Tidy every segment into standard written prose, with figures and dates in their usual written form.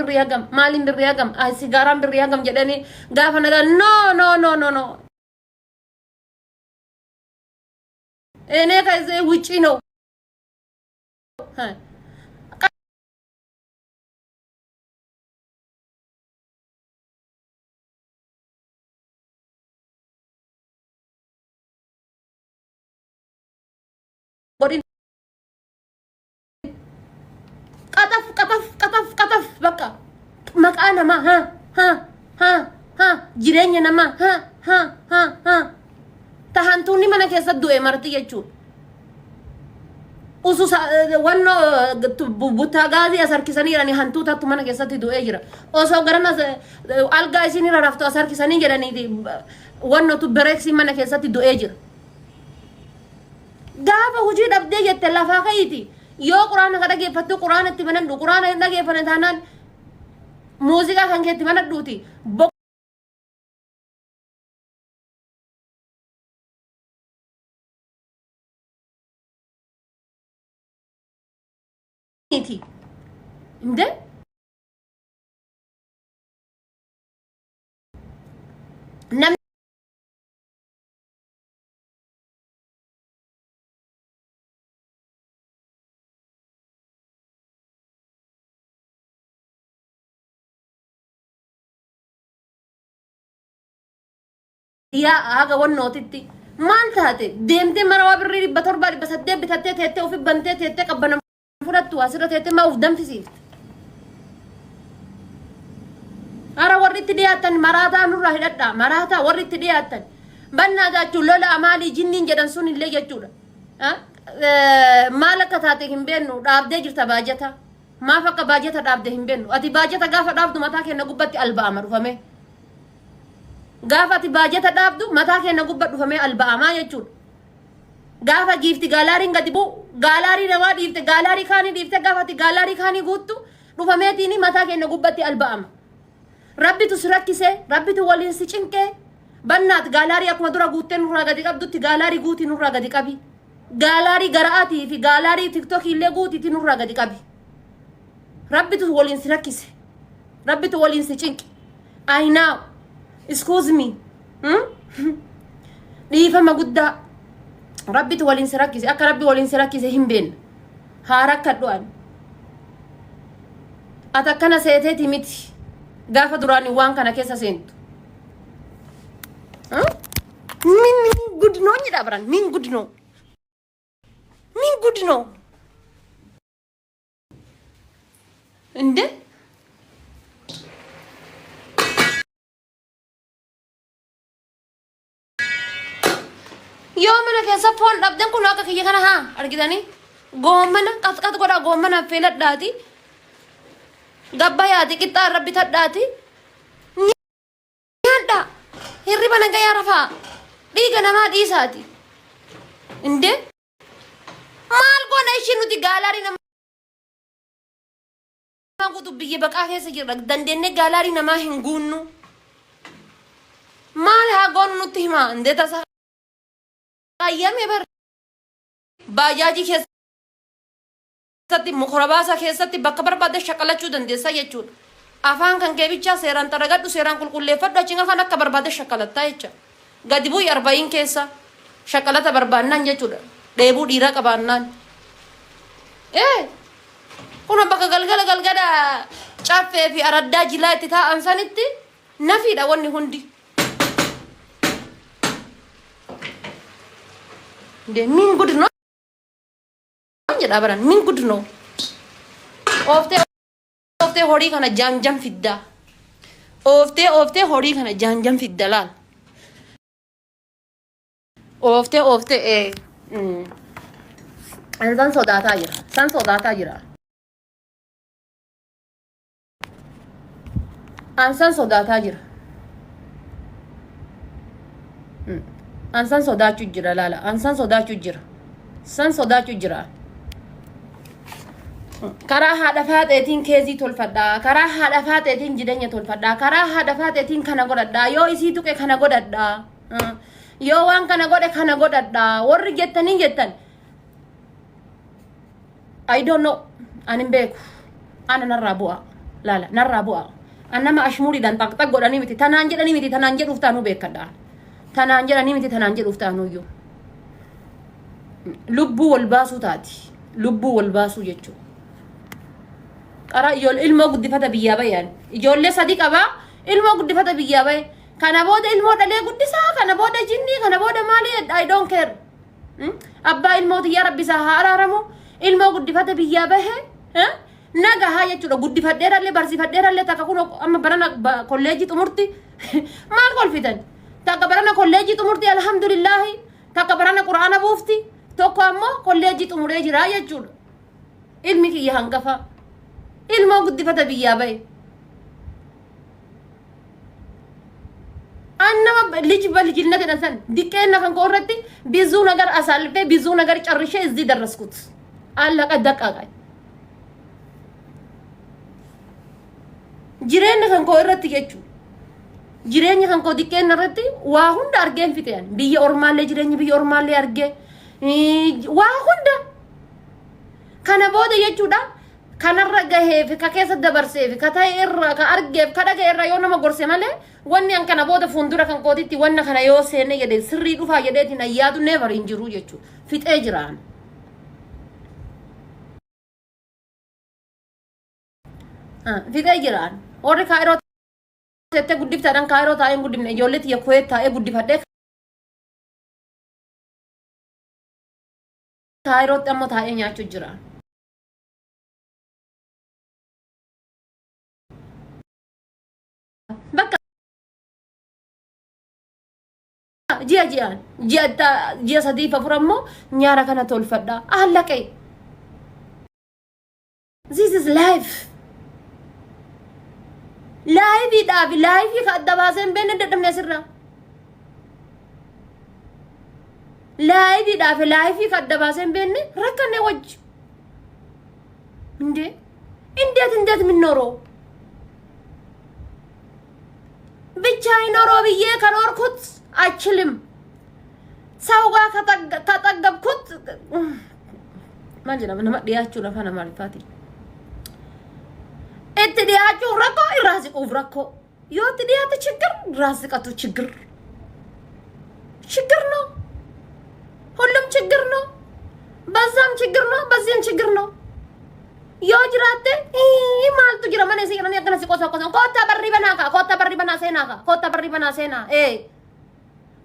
Birrii hagam, maaliin birrii hagam, sigaaraan birrii hagam jedhanii gaafa nagaa no no no no no እኔ ከዚህ ውጪ ነው። Godhin qaxaf qaxaf qaxaf qaxaf bakka maqaa namaa ha ha ha ha jireenya namaa ha ha ha ha tahantuunni mana keessa du'e marti jechuudha. Usu wannoo buttaa gaazii as harkisanii jedhanii hantuutatu mana keessatti du'ee jira. Osoo garana algaa isin irra raftu as harkisanii jedhanii wannotu bereeksii mana keessatti du'ee jira. Gaafa hojii dhabdee jette lafaa ka'iiti. Yoo quraana ka dhageeffattu quraana itti banadhu. Quraana hin dhageeffanne taanaan muuziqaa kan kee itti banadhuuti. Boqniiti. Inde? Namni yaa haga wannootitti maal taate deemtee marawaa birrii 700 800 bitattee teettee ofi bantee teettee qabbana fudhattu asirra teettee maa of danfisiifte. Hara warri itti dhiyaattan maraataa nurraa hidhadhaa maraataa warri itti dhiyaattan bannaa jechuun lola amaalii jinniin jedhan sun illee jechuudha. Maal akka taate hin beennu dhaabdee jirta baajata. Maaf akka baajata dhaabde hin beennu. Ati baajata gaafa dhaabdu mataa keenya gubbatti alba'ama dhufame. Gaafa ati baajata dhaabdu mataa keenya gubba dhufamee alba'amaa jechuudha. Gaafa giifti gaalaariin gadi bu'u gaalaarii namaa dhiifte gaalaarii kaanii dhiifte gaafa ati gaalaarii kaanii guuttu dhufameetiin mataa keenya gubbatti alba'ama. Rabbitu si rakkise, rabbitu waliin si cinqee bannaat gaalaarii akkuma dura guuttee nurraa gadi qabdutti gaalaarii guutii nurraa gadi qabi. Gaalaarii gara'aatii fi gaalaarii tiktokii illee guutiitii nurraa gadi qabi. Rabbitu waliin si rakkise. Rabbitu waliin si cinqe. I know. Excuse me. Hmm? Dhiifama guddaa. Rabbitu waliin si rakkise. Akka rabbi waliin si rakkise hin beekne. Haa rakkadhu ani. Ati akkana seeteeti miti. Gaafa duraanii waan kana keessa seentu. Hmm? Min min gud noo jedha baran. Min gud noo. Min gud noo. እንደ yoo mana keessa foon dhabdan kun akka kiyya kana haa argitanii goommana qaxqax godhaa goommana affeeladhaati gabbayaati qixxaa irra bitadhaati nyaadhaa hirriba nagayaa rafaa dhiiga namaa dhiisaati indee maal goona ishii nuti gaalaarii namaa guutu biyya baqaa keessa jirra dandeennee gaalaarii namaa hin guunnu maal haa goonu nutti himaa indee tasa qayyame bar baajaajii keessatti mukorabaasa keessatti bakka barbaadde shaqalachuu dandeessa jechuudha. Afaan kan kee bichaa seeraan xaragadhu seeraan qulqulleeffadhu achiin afaan akka barbaadde shaqalattaa jecha. Gadi bu'i arba'iin keessa shaqalata barbaannaan jechuudha. Dheebuu dhiiraa qabaannaan. Ee kun bakka galgala galgala caffee fi araddaa jilaa itti taa'an sanitti nafiidha wanni hundi. Min gud no jedhaa baran min gud no. Ooftee ooftee horii kana jaanjan fiddaa. Ooftee ooftee horii kana jaanjan fidda laal. Ooftee ooftee ee. San sodaataa jira. San sodaataa jira. An san sodaataa jira. An san sodaachuu jira laala. An san sodaachuu jira. San sodaachuu jira. Karaa haadha faaxeetiin keezii tolfadhaa. Karaa haadha faaxeetiin jireenya tolfadhaa. Karaa haadha faaxeetiin kana godhadhaa. Yoo isii tuqe kana godhadhaa. Yoo waan kana godhe kana godhadhaa. Warri jettanii jettan. I don't know. Ani hin beeku. Ana narraa bu'a. Laala narraa bu'a. An nama ashmuuriidhaan xaqxaq godhanii miti tanaan jedhanii miti tanaan jedhuuf taanuu beekadha. Tanaan jedhanii miti tanaan jedhuuf taanuyyuu. Lubbuu wal baasuu taati. Lubbuu wal baasuu jechuudha. Qara ijoollee ilmoo guddifata biyyaa bayan. Ijoollee sadi qabaa ilmoo guddifata biyyaa baye. Kana booda ilmoo dhalee guddisaa kana booda jinnii kana booda maali I don't care. Abbaa ilmoo tiyyaa rabbi isaa haa araaramu. Ilmoo guddifata biyyaa bahe nagahaa jechuudha. Guddifadheerallee barsiifadheerallee takka kun amma barana kolleejjii xumurti maal kolfitan? Takka barana kolleejjii xumurti alhamdulillaahi. Takka barana quraana buufti. Tokko ammoo kolleejjii xumuree jira jechuudha. Ilmi kiyya hangafa. Ilmoo guddifata biyyaa bahe. An nama ልጅ በልጅነት jedhan diqqeenna kan koo irratti ብዙ ነገር አሳልፌ ብዙ ነገር ጨርሼ እዚህ ደረስኩት። አለቀ ደቀቀ። Jireenya kan koo irratti jechuudha. Jireenya kan koo diqqeenna irratti waa hunda argeen fixeen biyya ormaallee jireenya biyya ormaallee argee waa hunda kana booda jechuudha kanarra gaheef ka keessa dabarseef ka ta'e irra ka argeef ka dhagaye irra yoo nama gorse malee wanni an kana booda fuuldura kan kootitti wanna kana yoo seenne jedhe sirrii dhufaa jedheetiin ayyaadu never hin jiru jechuudha fixee jiraan. Fixee jiraan warri kaayiroo teettee guddiftaadhaan kaayiroo taa'ee hin guddifne ijoollee tiyya kuweet taa'ee guddifadhee kaayirootti ammoo taa'ee nyaachuu jira. Bakka ji'a ji'aan ji'a ji'a sadiif afur ammoo nyaara kana tolfadha. Allaqee. This is life. Lifeiidhaaf life ka adda baasee hin beekne dadhabne asirraa. Lifeiidhaaf life ka adda baasee hin beekne rakkanne wajji. እንዴ እንዴት እንዴት የምንኖረው ብቻ ይኖሮ ብዬ ከኖርኩት አይችልም። ሰው ጋር ከጠገብኩት maal jedhama nama dhiyaachuun afaan amaariffaatiin. Itti dhiyaachuuf rakkoo irraa siquuf rakkoo yoo itti dhiyaate ችግር irraa siqatu ችግር ችግር ነው። ሁሉም ችግር ነው። በዛም ችግር ነው፣ በዚህም ችግር ነው። Yoo jiraatte maaltu jira mana isii jedhanii akkana si qosa qosa koottaa barrii banaa kaa koottaa barrii banaa seenaa kaa koottaa barrii banaa seenaa ee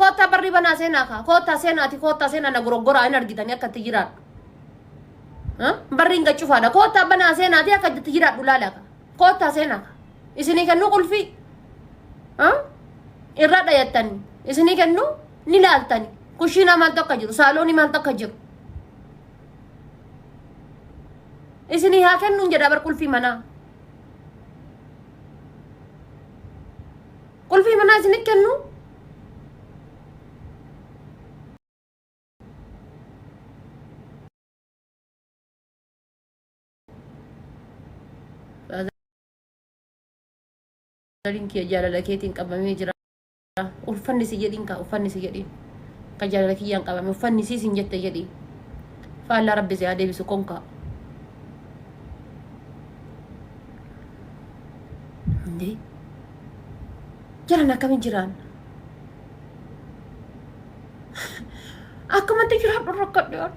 koottaa barrii banaa seenaa kaa koottaa seenaati koottaa seenaa na goroggoraa hin argitanii akka itti jiraadhu. Barriin gachufaadha koottaa banaa seenaati akka itti jiraadhu laala kaa koottaa seenaa kaa isinii kennu qulfii irra dhayattanii isinii kennu ni laaltani kushiinaa maaltu akka jiru saaloonii maaltu akka jiru. Isinii haa kennuun jedha bar qulfii manaa. Qulfii manaa isinii kennu. Faazariin kiyya jaalala keetiin qabamee jira. Uffanni si jedhiin kaa uffanni si jedhiin. Ka jaalala kiyyaan qabame uffanni si sin jette jedhiin. Faallaa rabbi si haa deebisu konkaa. እንዴ jiran akkamiin jiraan? Akkumatti jiraadhu rakkadhu yaa.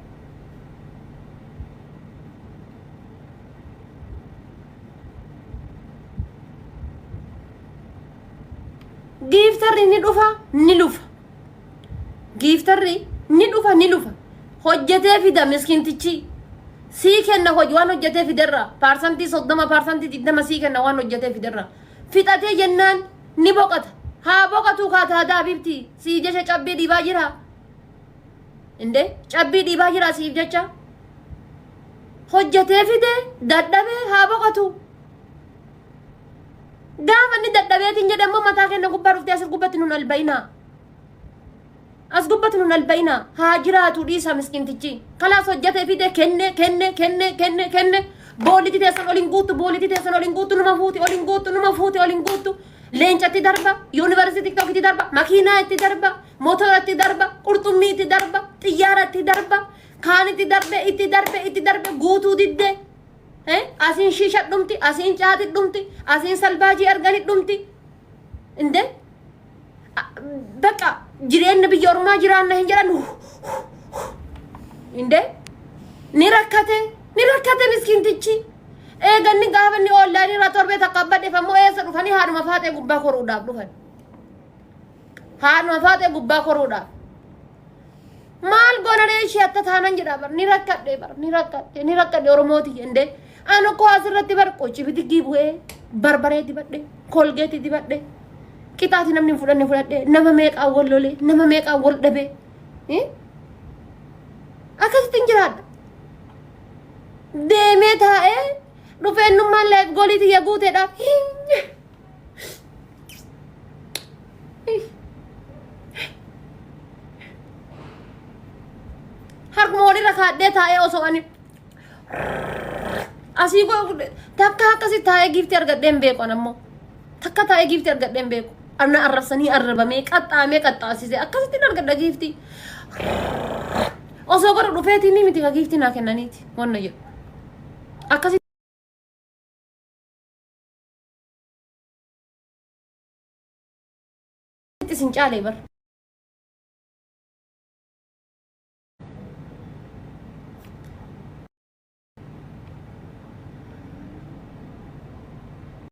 Gifterri ni dhufa ni lufa. Gifterri ni dhufa ni lufa. Hojjetee fida miskiintichi. Sii kenna hojii waan hojjetee fiderra. 30%, 20% sii kenna waan hojjetee fiderra. Fixatee jennaan ni boqota. Haa boqotuu kaataa daabibti. Siif jecha cabbii dhiibaa jira. Indee cabbii dhiibaa jira siif jecha. Hojjetee fide dadhabee haa boqotu. Gaafa inni dadhabeetiin jedhe immoo mataa keenya gubbaa dhuftee asir gubbatti nun albayinaa. As gubbatti nun albayinaa. Haa jiraatu dhiisa miskiintichi. Kalaas hojjetee fide kenne kenne kenne kenne kenne. Booliti teessan olin guuttu booliti teessan olin guuttu numa fuuti olin guuttu numa fuuti olin guuttu. Leencatti darba, yuunivarsiitii tiktokitti darba, makiinaa itti darba, motora itti darba, qurxummii itti darba, xiyyaara itti darba, kaan itti darbe itti darbe itti darbe guutuu didde. Asiin shiisha dhumti, asiin caati dhumti, asiin salbaajii argani dhumti. Inde bakka jireenya biyya ormaa jiraanna hin jedhan. Inde ni rakkate, ni rakkate miskiintichi. Eeganni gaafa inni oonlaayinii irraa torbee takka abbadheef ammoo eessa dhufanii haadhuma faaxee gubbaa koruudhaaf dhufan. Haadhuma faaxee gubbaa koruudhaaf. Maal goona ree ishee akka taanan jedha bar ni rakkadhe bar ni rakkadhe ni rakkadhe Oromooti jendee. Ani koo asirratti bar qochi bidigii bu'ee barbaree dibadhe kolgeetti dibadhe qixaati namni hin fudhanne fudhadhe nama meeqaan wal lole nama meeqaan wal dhabe. Akkasitti hin jiraadha. Deemee taa'ee dhufeennummaan laayif goolii tiyya guuteedhaaf. Harkuma walirra kaadhee taa'ee osoo ani asii takka akkasii taa'ee giiftii argadhee hin beeku an ammoo takka taa'ee giiftii argadhee hin beeku. Anna arrabsanii arrabamee qaxxaamee qaxxaasisee akkasitti argadha giiftii. Osoo godhu dhufeetii ni miti ka giiftii naa kennaniiti wanna jedhu. Akkasitti isin caalee bar.